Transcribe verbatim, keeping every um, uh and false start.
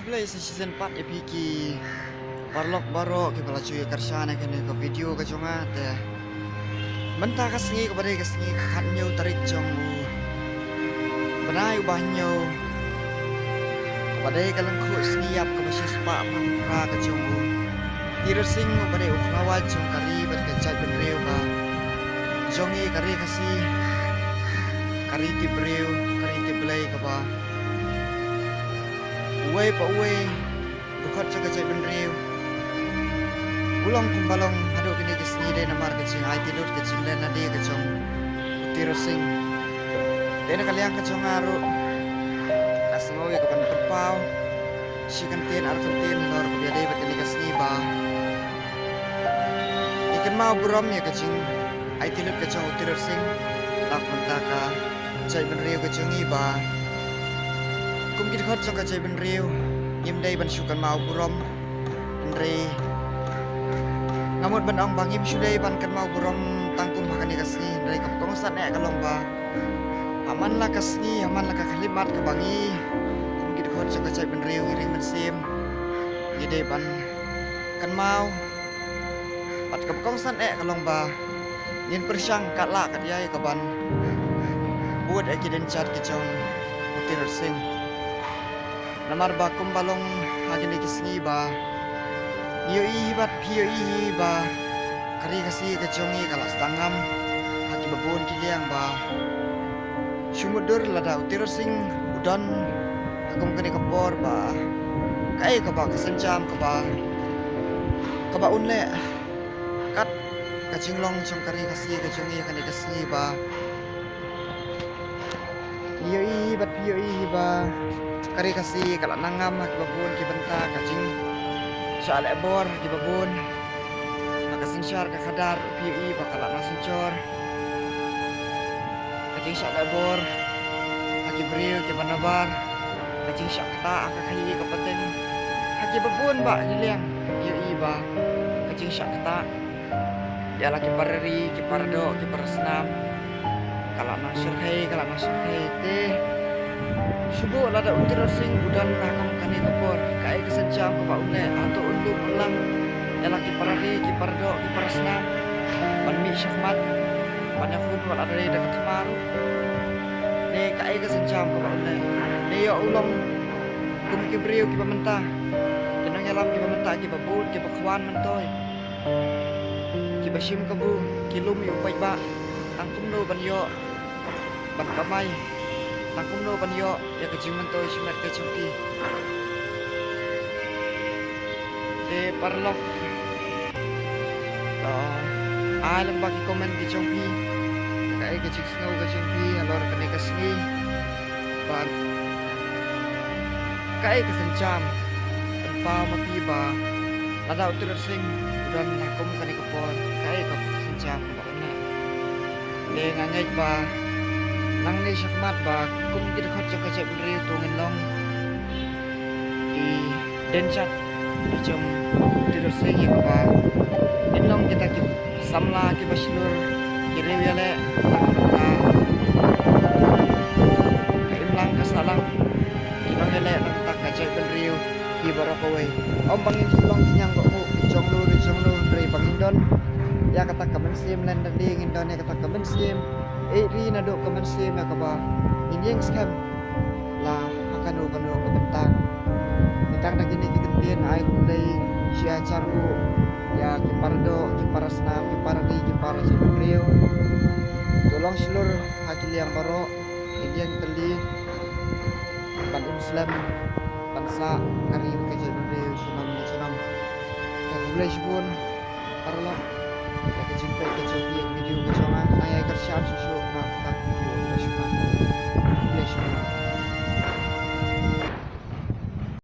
Khublei sa shisien pat ïa phi ki paralok baroh kiba la ju ïa kyrshan ïa kane ka video ka jong nga te. Mynta ka sngi kaba dei ka sngi ka khathynñiew tarik jong u bnai uba hynñiew, kaba dei ka lyngkhuh sngi ïap kaba shispah phra ka jong u Tirot Sing uba dei u khlawait jong ka ri bad ka jaitbynriew ka jong ngi ka ri Khasi, ka ri tip briew, ka ri tip Blei kaba uwei pa uwei, dkhot jong ka jaitbynriew u long kumba long haduh kine ki sngi dei namar ka jingaiti lut ka jinglen lade ka jong u Tirot Sing. Te na ka liang ka jong nga ruh nga sngew ïa ka ban pynpaw shi kyntien ar kyntien halor kaba ïadei bad kane ka sngi ba ngi kynmaw burom ïa ka jingaiti lut ka jong u Tirot Sing. La kumta ka jaitbynriew ka jong ngi ba kum ki dkhot jong ka jaitbynriew ngim dei ban shu kynmaw burom. Hynrei nga mut ban ong ba ngim shu dei ban kynmaw burom tang kum ha kane ka sngi, hynrei ka kongsan eh ka long ba ha man la ka sngi, ha man la ka khyllipmat kaba ngi kum ki dkhot jong ka jaitbynriew ngi ring mynsiem, ngi dei ban kynmaw. Bad kaba kongsan eh ka long ba ngin pyrshang katba lah katba ïai ka ban bud ïa ki dienjat ki jong u Tirot Sing. Namar ba kumba long ha kine ki sngi ba ngi ïohi hi bad phi ïohi hi ba ka ri Khasi ka jong ngi ka la sdang ngam ha kiba bun ki liang ba shu mutdur lada u Tirot Sing u don ha kum kane ka por ba kaei kaba ka sienjam kaba kaba un leh kat ka jinglong jong ka ri Khasi ka jong ngi ha kane ka sngi ba ngi ïohi bad phi ïohi hi ba ka ri Khasi ka la nang ngam ha kiba bun ki bynta, ka jingshah leh bor ha kiba bun, ha ka synshar ka khadar phi ïohi ba ka la nang synshor, ka jingshah leh bor ha ki briew kiba nabar, ka jingshah ktah ha ka khaïi ka pateng ha kiba bun bah ki liang, phi ïohi ba ka jingshah ktah ïa la ki para ri, ki para doh, ki para snam ka la nang shyrkhei, ka la nang shyrkhei. Te shu buh lada u Tirot Sing u don ha kum kane ka por, kaei ka sienjam kaba un leh? Hato un lum un lang ïa la ki para ri, ki para doh, ki para snam ban mih shakhmat ban ïakhun wat la dei da ka thma ruh? Ne kaei ka sienjam kaba un leh? Ne ïoh u long kum ki briew kiba mynta, ki nongïalam kiba mynta, kiba bun, kiba khwan myntoi, kiba shim kabu, ki lum ïa u paidbah tang kumno ban ïoh ban kamai, tang kumno ban ïoh ïa ka jingmyntoi shimet ka jong ki. Te paralok, to ai lang ba ki comment ki jong phi, kaei ka jingsngew ka jong phi halor kane ka sngi. Bad kaei ka sienjam pynpaw ma phi ba lada u Tirot Sing u don ha kum kane ka por, kaei ka sienjam kaba un leh? Te nga ngeit ba nangne shakhmat ba kum ki dkhot jong ka jaitbynriew to ngin long ki dienjat ki jong u Tirot Sing ïa kaba ngin long kita ki samla kiba shlur, ki riewïaleh na ka bynta ka imlang ka sahlang, ki nongïaleh na ka bynta ka jaitbynriew hi baroh kawei. Ym ba ngin shu long ki ñiang ba u jong lu, ri jong lu, hynrei ba ngin don ïa kata ka mynsiem len da dei, ngin don ïa kata ka mynsiem ïeit ri naduh ka mynsiem ïa kaba ngin ïeng skhem la ha kano kano ka bynta. Nangta da kine ki kyntien ai khublei shi hajar nguh ïa ki para doh, ki para snam, ki para ri, ki para jaitbynriew. To long shlur ha ki liang baroh, ngin ïeng tylli ban im slem, ban sah ka ri bad ka jaitbynriew junom na junom. Te khublei shibun paralok ïa ka jingpeit ka jong phi ïa ka video